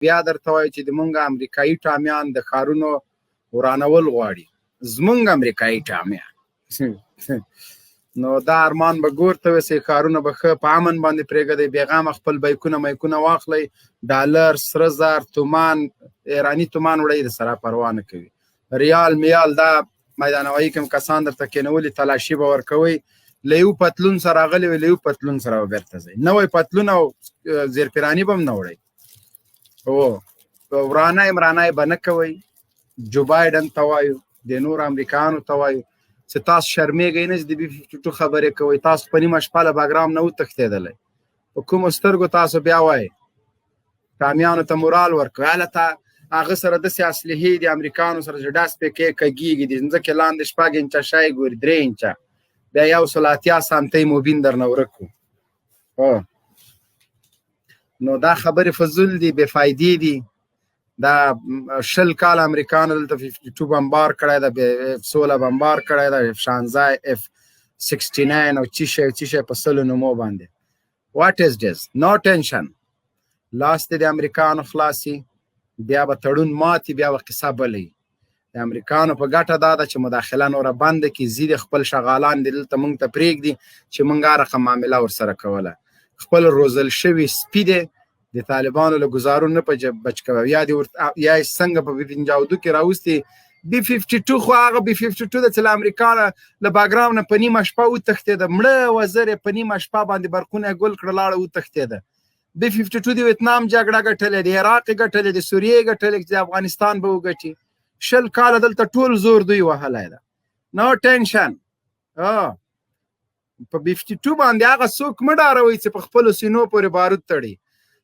بیا درته وایو چې د مونږ امریکایي ټامیان د ښارونو ورانول غواړي، زمونږ امریکایي ټامیان. نو دا ارمان به ګور ته وسي، ښارونه به ښه په امن باندې پرېږدئ، بېغمه خپل بیکونه میکونه واخلئ، ډالر، سره زر، تومان، ایراني تومان وړئ، د سره پروا نه کوي. ریال میال دا میدان هوایي کوم کسان درته کېنولي، تلاشي به ورکوئ، له یو پتلون سره راغلي وي، له یو پتلون سره به بېرته ځئ. نوی پتلون او زیرپیراني به هم نه وړئ. او ورانه مرانه به نه کوئ. جو بایډن ته وایو، د نور امریکایانو ته وایو چې تاسو شرمېږئ نه چې د بي 52 خبرې کوئ. تاسو په نیمه شپه له باګرام نه وتښتېدلی، په کومو سترګو تاسو بیا وایئ ټامیانو ته مورال ورکوئ؟ هلته هغه سره داسې اسلحې دي امریکانو سره چې ډس پې کې کږېږي، د ځمکې لاندې 6 انچه شی ګوري، 3 انچه، بیا 180 سانتۍ موبین درنه ورک کړو. نو دا خبرې فضول دي، بې فایدې دي. دا 20 کال امریکانو دلته 52 بمبار کړی ده، اف 16 بمبار کړی ده، اف 16، اف 69 او چی شی چی شی په سلو نومو باندې. What is this? No tension. لاس دې د امریکانو خلاصي، بیا به تړون ماتي، بیا به قصه بلې. د امریکانو په ګټه دا ده چې مداخله نوره بنده کړي، ځي د خپل شغالان دې دلته مونږ ته پرېږدي چې مونږ هغه رقم معامله ورسره کوله. خپل روزل شوي سپي دی د طالبانو له ګزارو نه په بچ کوي، یا دې ورته یا یې څنګه په بي 52 کې راوستي. بي 52 خو هغه بي 52 ده چې له امریکا نه له باګرام نه په نیمه شپه وتښتېده، مړه وزر یې په نیمه شپه باندې برقونه یې ګل کړه، لاړه وتښتېده. بي 52 د ویتنام جګړه ګټلې، د عراق یې ګټلې، د سوریې یې ګټلې، چې د افغانستان به وګټي. 20 کاله دلته ټول زور دوی وهلی ده. نو ټینشن. په بي 52 باندې هغه څوک مه ډاروئ چې په خپلو سینو پورې بارود تړي.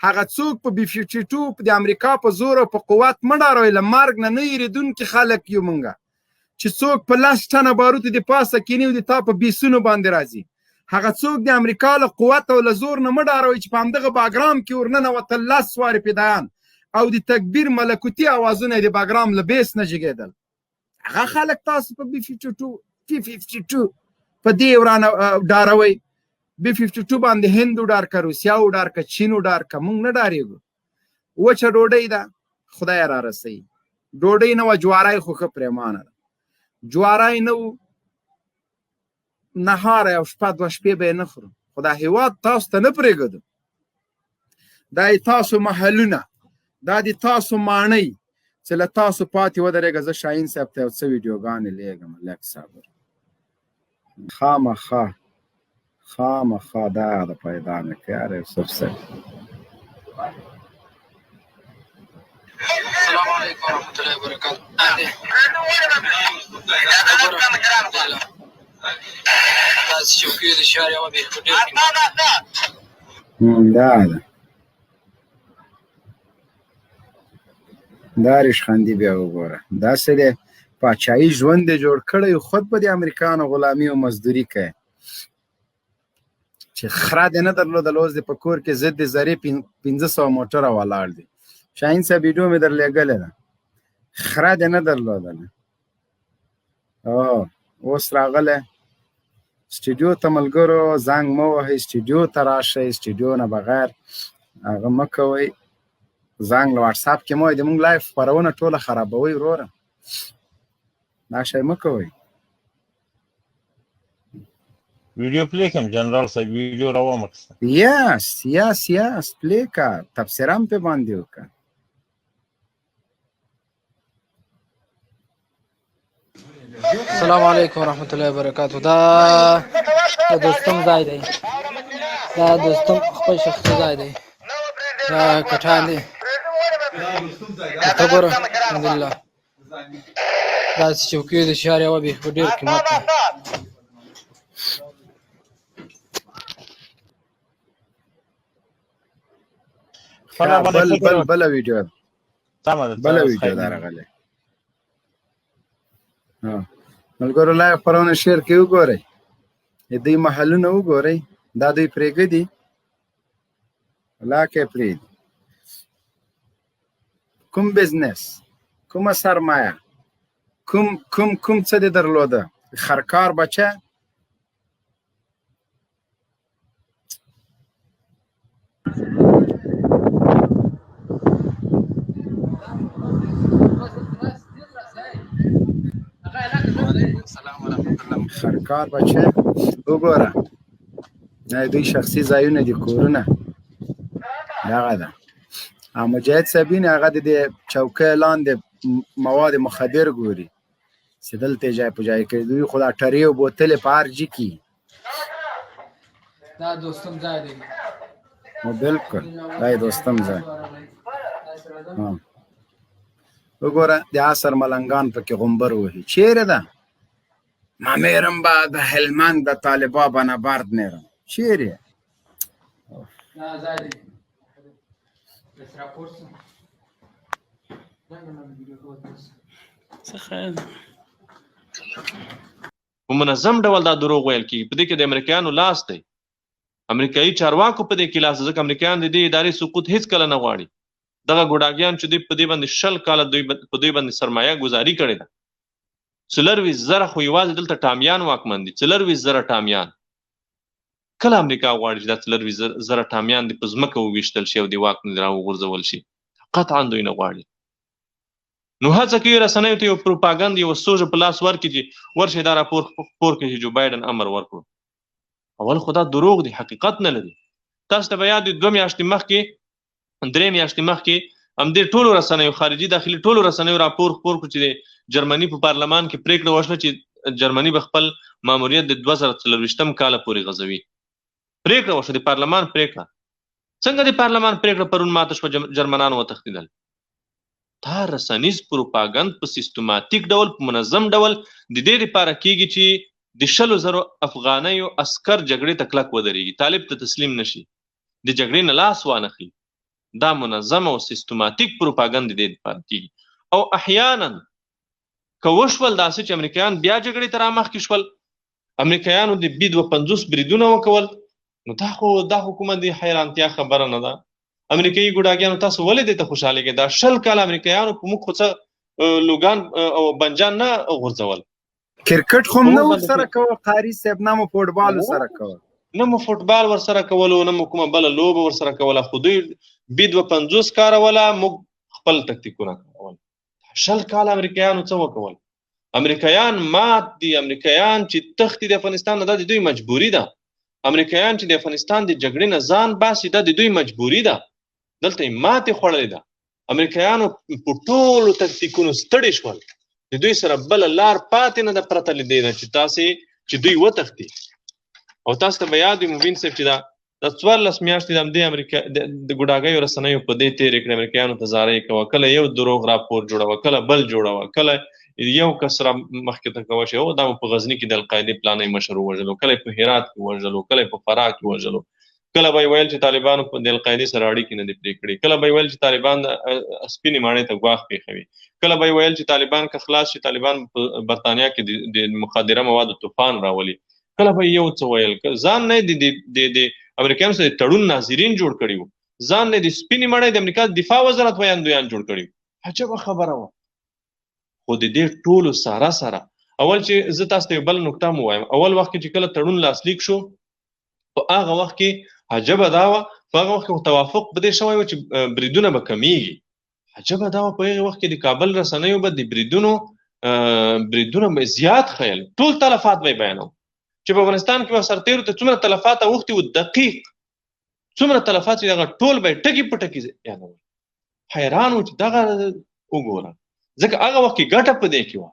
هغه څوک په بي 52 د امریکا په زور او په قوت مه ډاروئ. له مرګ نه نه یریدونکي خلک یو مونږه، چې څوک په 10 ټنه باروتو د پاسه کینی او د تا په بیسونو باندې راځي. هغه څوک د امریکا له قوت او له زور نه مه ډاروئ چې په همدغه باګرام کې ورننوتل 10 وارې فدایان او د تکبیر ملکوتي اوازونه د باګرام له بیس نه جګېدل. هغه خلک تاسو په بي 52 پی 52 په دې ورانه ډاروئ. بي 52 باندې هند وډار که، روسیا وډار که، چین وډار که، مونږ نه ډارېږو. وچه ډوډۍ ده، خدای را رسوي. ډوډۍ نه وه، جوارای خو ښه پرېمانه ده. جوارای نه و، نهار او شپه 2 شپې به یې نه خورو، خو دا هېواد تاسو ته نه پرېږدو. دا یې تاسو محلونه، دا د تاسو ماڼۍ چې له تاسو پاتې ودرېږه. زه شاهین صاحب ته یو څه ویډیوګانې لېږم، لږ صبر. خامخا خامخا دا د پیدا مې کړه یاره یوسف صاحب. السلام علیکم ورحمت الله وبرکاته. داسې چوکۍ د شهر یوه بېخي ډېر قیمت ده. دا ده دا ریشخندي بیا وګوره، داسې دی پاچایي ژوند دی جوړ کړی، خود به د امریکانو غلامي او مزدوري کوي. چې خره دې نه درلودل، اوس دې په کور کې ضد ذرې 500 موټره ولاړ دي. شاهین صاحب ویډیو مې درلېږلې ده، خره دې نه درلودله. اوس راغلی سټډیو ته. ملګرو زنګ مه وهئ، سټډیو ته راشئ، سټډیو نه بغیر هغه مه کوئ. زنګ له واتساپ کې مه وایئ، د موږ live خپرونه ټوله خرابوئ وروره، دا شی مه کوئ. ویډیو play کوم جنرال صاحب، ویډیو راومخسته. yes yes yes، play کا، تبصره هم پې باندې وکړه. السلام علیکم ورحمت الله وبرکاته. دا د دوستم ځای دی، دا دوستم خپل شخصي ځای دی، دا کټان دی. ته ګوره الحمدلله داسې چوکۍ د شهر یوه بېخي په ډېر قیمت ده. بل بل بل ویډیو، بل ویډیو دا راغلی. ملګرو live خپرونه share کې وګورئ، د دوی محلونه وګورئ، دا دوی پرېږدي ولاکه پرېږدي. کوم بزنس، کومه سرمایه، کوم کوم کوم څه دې درلوده خرکار بچه؟ خرکار بچه وګوره، دا دوی شخصي ځایونه دي، کورونه دغه ده. مجاهد صاحب هغه د دې چوکۍ لاندې مواد مخدر ګوري چې دلته یې ځای په ځای کړي. دوی خو دا ټرې او بوتلې په هر ځای کې. دا دوستم ځای دی. نو بالکل دا یې دوستم ځای. وګوره د عصر ملنګان پکې غومبر وهي. چیرې ده؟ ما میرم به د هلمند د طالبا به نبرد میرم. چیرې؟ دا ځای دی. په منظم ډول دا دروغ ویل کیږي. په دې کې د امریکایانو لاس دی، امریکایي چارواکو په دې کې لاس دی، ځکه امریکایان د دې ادارې سقوط هیڅ کله نه غواړي. دغه ګوډاګیان چې دوی په دې باندې 20 کاله دوی په دوی باندې سرمایه ګذاري کړې ده. 24,000 خو یوازې دلته ټامیان واکمن دي، 24,000 ټامیان. کله امریکا غواړي چې دا 24,000 ټامیان دې په ځمکه وویشتل شي او د واک نه راوغورځول شي؟ قطعا دوی نه غواړي. نو هڅه کوي رسنیو ته یو پروپاګند، یو سوژه په لاس ورکړي چې ورشي دا راپور خپور کړي چې جو بایډن امر ورکړو. اول خو دا دروغ دي، حقیقت نه لري. تاسو ته به یاد وي 2 میاشتې مخکې، 3 میاشتې مخکې همدې ټولو رسنیو، خارجي داخلي ټولو رسنیو راپور خپور کړو چې د جرمني په پارلمان کې پرېکړه وشوه چې جرمني به خپل ماموریت د 2024 کاله پورې غځوي. پرېکړه وشوه، د پارلمان پرېکړه. څنګه د پارلمان پرېکړه پرون ماته شوه، جرمنان وتښتېدل؟ دا رسنیز پروپاګند په سیستماتیک ډول، په منظم ډول د دې لپاره کیږي چې د 20,000 افغانیو عسکر جګړې ته کلک ودرېږي، طالب ته تسلیم نشي، د جګړې نه لاس وانخلي. دا منظم او سیستماتیک پروپاګند د دې لپاره کیږي. او احیانا که وشول داسې چې امریکایان بیا جګړې ته رامخکې شول، امریکایانو د بي 52 بریدونه وکول، نو دا خو دا حکومت د حیرانتیا خبره نه ده. امریکایي ګوډاګیانو تاسو ولې دې ته خوشحالېږئ؟ دا 20 کاله امریکایانو په موږ خو څه لوګان او بنجان نه غورځول. کرکټ خو نه ورسره کوه قاري صاحب، نه مو فوټبال ورسره کوه، نه مو فوټبال ورسره کولو، نه مو کومه بله لوبه ورسره کوله. خو دوی بي 52 کاروله، موږ خپل تکتیکونه کارول. 20 کاله امریکایانو څه وکول؟ امریکایان مات دي. امریکایان چې تښتي د افغانستان نه، دا د دوی مجبوري ده. امریکایان چې د افغانستان د جګړې نه ځان باسي، دا د دوی مجبوري ده. دلته یې ماتې خوړلې ده. امریکایانو په ټولو تکتیکونو ستړي شول. د دوی سره بله لار پاتې نه ده پرته له دې نه چې تاسې چې دوی وتښتي. او تاسو ته به یاد وي مبین صاحب چې دا 14 میاشتې د همدې امریکا د ګوډاګیو رسنیو په دې تېرې کړې. امریکایانو ته زارۍ کوه، کله یو دروغ راپور جوړوه، کله بل جوړوه، کله یو کس را مخکې ته کوه چې او دا مو په غزني کې د القاعدې پلانې مشر ووژلو، کله په هرات کې ووژلو، کله په فراه کې ووژلو، کله به یې ویل چې طالبانو د القاعدې سره اړیکې نه دي پرې کړې، کله به یې ویل چې طالبان سپینې ماڼۍ ته ګواښ پېښوي، کله به یې ویل چې طالبان که خلاص شي طالبان په برتانیا کې د مخدره موادو طوفان راولي، کله به یې یو څه ویل. ځان نه د امریکایانو سره د تړون ناظرین جوړ کړي وو، ځان نه د سپینې ماڼۍ د امریکا د دفاع وزارت ویاندویان جوړ کړي وو. عجبه خبره وه. خو د دې ټولو سره سره اول چې زه تاسو ته یو بل نکته مو وایم، اول وخت کې چې کله تړون لاسلیک شو، په هغه وخت کې عجبه دا وه، په هغه وخت کې توافق په دې شوی و چې بریدونه به کمیږي. عجبه دا وه په هغه وخت کې د کابل رسنیو به د بریدونه به زیات ښیل، ټول تلفات به یې بیانول چې په افغانستان کې به سرتېرو ته څومره تلفات اوښتي وو، دقیق څومره تلفات چې دغه ټول به یې ټکي په ټکي یادول. حیران و چې دغه وګوره، ځکه هغه وخت کې ګټه په دې کې وه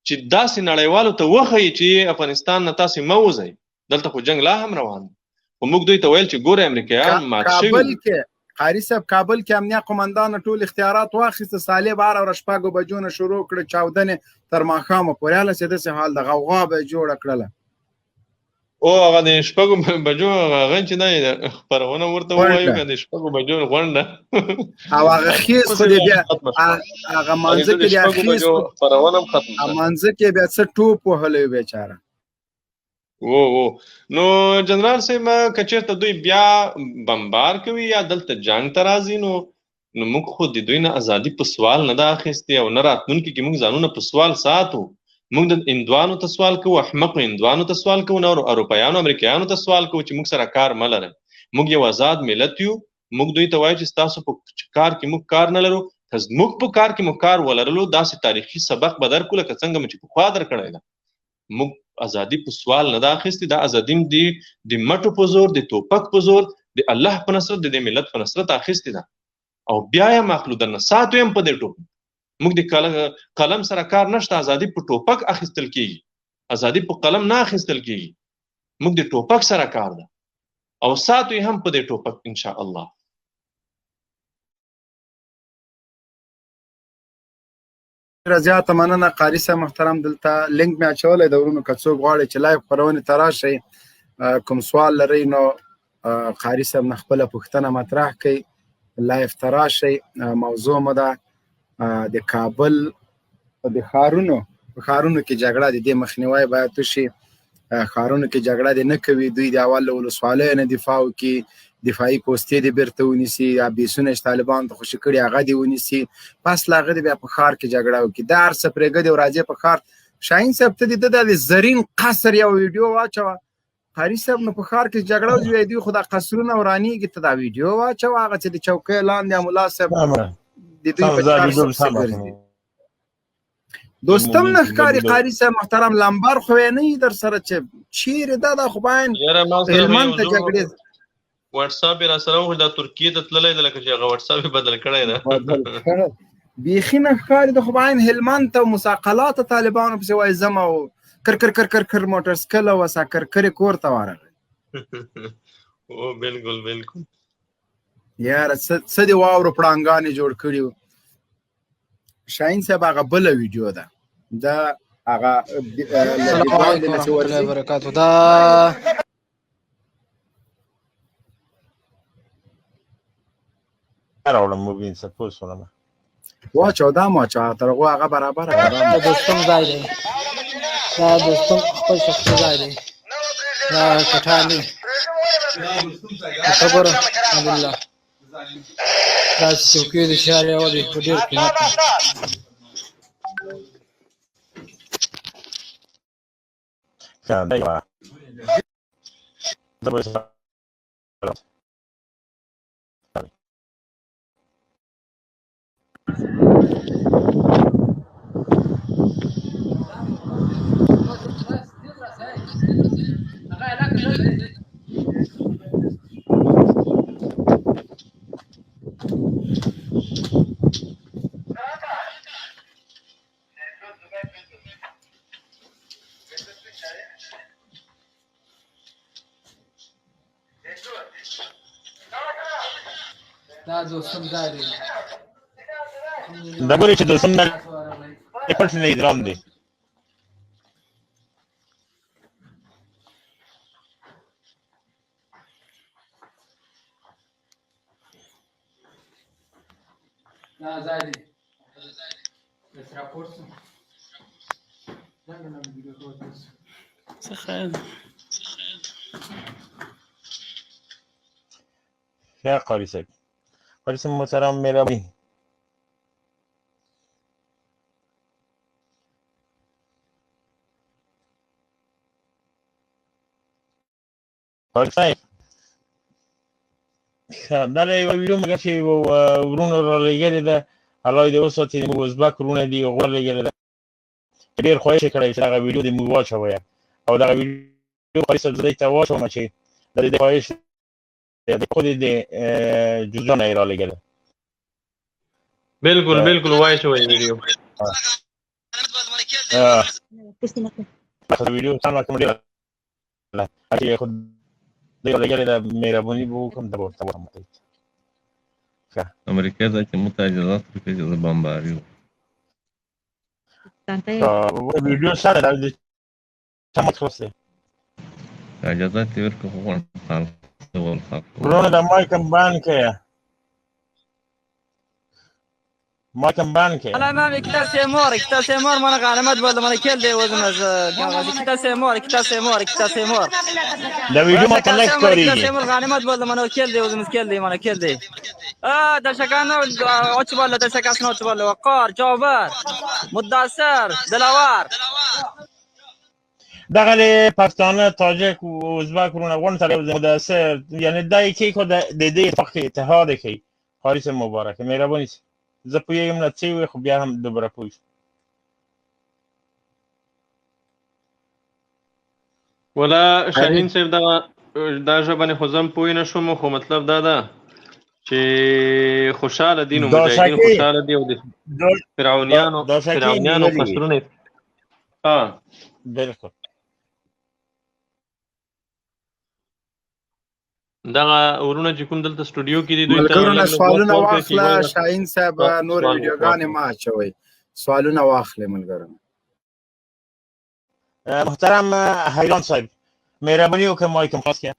چې داسې نړیوالو ته وښیي چې افغانستان نه تاسې مه وځئ، دلته خو جنګ لا هم روان دی. خو موږ دوی ته ویل چې ګورئ امریکایان مات شوي کابل کې قاري صاحب، کابل کې امنیه قومندان ټول اختیارات واخیسته، صالح به هره ورځ 6 بجو نه شروع کړه چاودنې تر ماښامه پورې، هلسې داسې حال د غوغا به یې جوړه کړله. او هغه د 6 بجو هغه چې دی خپرونه ورته ووایو که د 6 بجو غونډه او هغه خیز خو دې بیا هغه مانځه کې بیا خیز خپرونه هم ختمه شوه، مانځه کې بیا څه ټوپ وهلی بیچاره. وو نو جنرال صاحب که چېرته دوی بیا بمبار کوي یا دلته جنګ ته راځي، نو موږ خو د دوی نه ازادي په سوال نه ده اخیستې او نه راتلونکي کې موږ ځانونه په سوال ساتو. موږ د هندوانو ته سوال کوو، احمقو هندوانو ته سوال کوو، نه اروپایانو امریکایانو ته سوال کوو چې موږ سره کار مه لرئ. موږ یو ازاد ملت یو. موږ دوی ته وایو چې ستاسو په کار کې موږ کار نه لرو، که زموږ په کار کې مو کار ولرلو، داسې تاریخي سبق به درکړو لکه څنګه مو چې پخوا درکړی ده. موږ ازادي په سوال نه ده اخیستې، دا ازادي دی د مټو په زور، د توپک په زور، د الله په نصرت، د دې ملت په نصرت اخیستې ده، او بیا یې هم اخلو، درنه ساتو یې هم په دې ټوپک. موږ د قلم سره کار نشته، ازادي په ټوپک اخیستل کیږي، ازادي په قلم نه اخیستل کیږي. موږ د ټوپک سره کار ده او ساتو یې هم په دې ټوپک ان شاء الله. ډېره زیاته مننه قاري صاحب محترم. دلته لینک مې اچولی د ورونو، که څوک غواړي چې live خپرونې ته راشئ، کوم سوال لرئ نو قاري صاحب نه خپله پوښتنه مطرح کړئ، live ته راشئ. موضوع مو ده د کابل د ښارونو، په ښارونو کې جګړه، د دې مخنیوی باید وشي. ښارونو کې جګړه دې نه کوي، دوی د اول له ولسوالیو نه دفاع وکړي، دفاعي پوستې دې بیرته ونیسي، یا بیسونه چې طالبانو ته خوشې کړي هغه دې ونیسي، پس له هغه دې بیا په ښار کې جګړه وکړي. دا هر څه پرېږدي او راځي په ښار. شاهین صاحب ته دې د زرین قصر یو ویډیو واچوه. قاري صاحب نو په ښار کې جګړه وځي، دوی خو دا قصرونه ورانیږي، ته دا ویډیو واچوه هغه چې د چوکۍ لاندې ملا صاحب د دوی په چار څه ګرځي. دوستم نه ښکاري قاري صاحب محترم، لمبر خو یې نه در سره چې چیرې ده، دا خو باید هلمند ته جګړې. واتساپ یې را سره وخت دا ترکیې ته تللی دی، لکه چې هغه واتساپ یې بدل کړی ده. بیخي نه ښکاري، دا خو باید هلمند ته مساقلا ته طالبانو پسې وایي ځم، او کر کر کر کر کر موټرسایکل او کرکرې کور ته ورغی. او بالکل بالکل یاره څه دې واورو پړانګانې جوړ کړي وو. شاهین صاحب هغه بله ویډیو ده، دا هغه السلام علیکم ورحمت الله وبرکاته. دا راوړم مبین صاحب پوه شولم. واچو دا مو واچو، تر هغو هغه برابره کړه. دا دوستم ځای دی، دا دوستم خپل شخصي ځای دی، دا کټان دی. خبره الحمدلله دا څوکۍ د شهر یوه دی په ډېر قیمت دی. دا دوستم ځای دی. دا ګوري چې دوستم نه پټ نه درام دی. دا ځای دی. بس راپور څه څه خیر. ښه قاري صاحب، قاري صاحب محترم مهرباني. قاري صاحب ښه، دا له یوه ویډیو مګر چې وروڼو رالېږلې ده، الله دې وساتي، موږ ازبک وروڼه دي، هغو رالېږلې ده، ډېر خواهش یې کړی چې دغه ویډیو دې موږ واچوی، او دغه ویډیو قاري صاحب زه دې ته واچوم چې د دې خواهش دی، خو دې د جوزجان نه یې رالېږلې. بالکل بالکل وای شوی ویډیو. ویډیو سمه کوم ډېره ده چې خو دې رالېږلې ده، مهرباني به وکړم دا به ورته وایم. ښه امریکا ته چې موږ ته اجازه ورکړي چې زه بمباري وکړم. ویډیو سره ده د چا مخلص دی. اجازه ته ورکړه خو غواړم خلک وروڼه د مایک هم بند کړئ، مایک هم بند کړئ. Alamam ikkita semor, ikkita semor mana g'animat bo'ldi, mana keldi o'zimiz. Ikkita semor, ikkita semor, ikkita semor. دا ویډیو ماته نه Ikkita ښکارېږي. semor g'animat bo'ldi, mana keldi o'zimiz keldik, mana keldik. Dashakani ochib oldi, dashakasini ochib oldi. Vaqqor, Jobir, Muddassir, Dilawar. دغه د پښتانه، تاجک، ازبک وروڼه افغان سره یو ځای مدثر، یعنې دا یې کېښود د دې اتفاق کې اتحاد کوي. قاري صاحب مبارک، مهرباني. زه پوهېږم نه څه وي، خو بیا هم دومره پوه شوم. ولا شاهین صاحب، دا ژبه نه خو زم پوه نه شوم، خو مطلب دا ده چې خوشاله دي، نو مجاهدین خوشاله دي او د فرعونیانو قصرونه. ها بالکل. دغه ورونه چې کوم دلته سټوډیو کې دي، دوی ته ملګرو سوالونه واخله. شاهین صاحب، نور ویډیوګانې ما اچوي، سوالونه واخلې ملګرو. محترم حیران صاحب، مهرباني وکړئ مایک خلاص کړئ.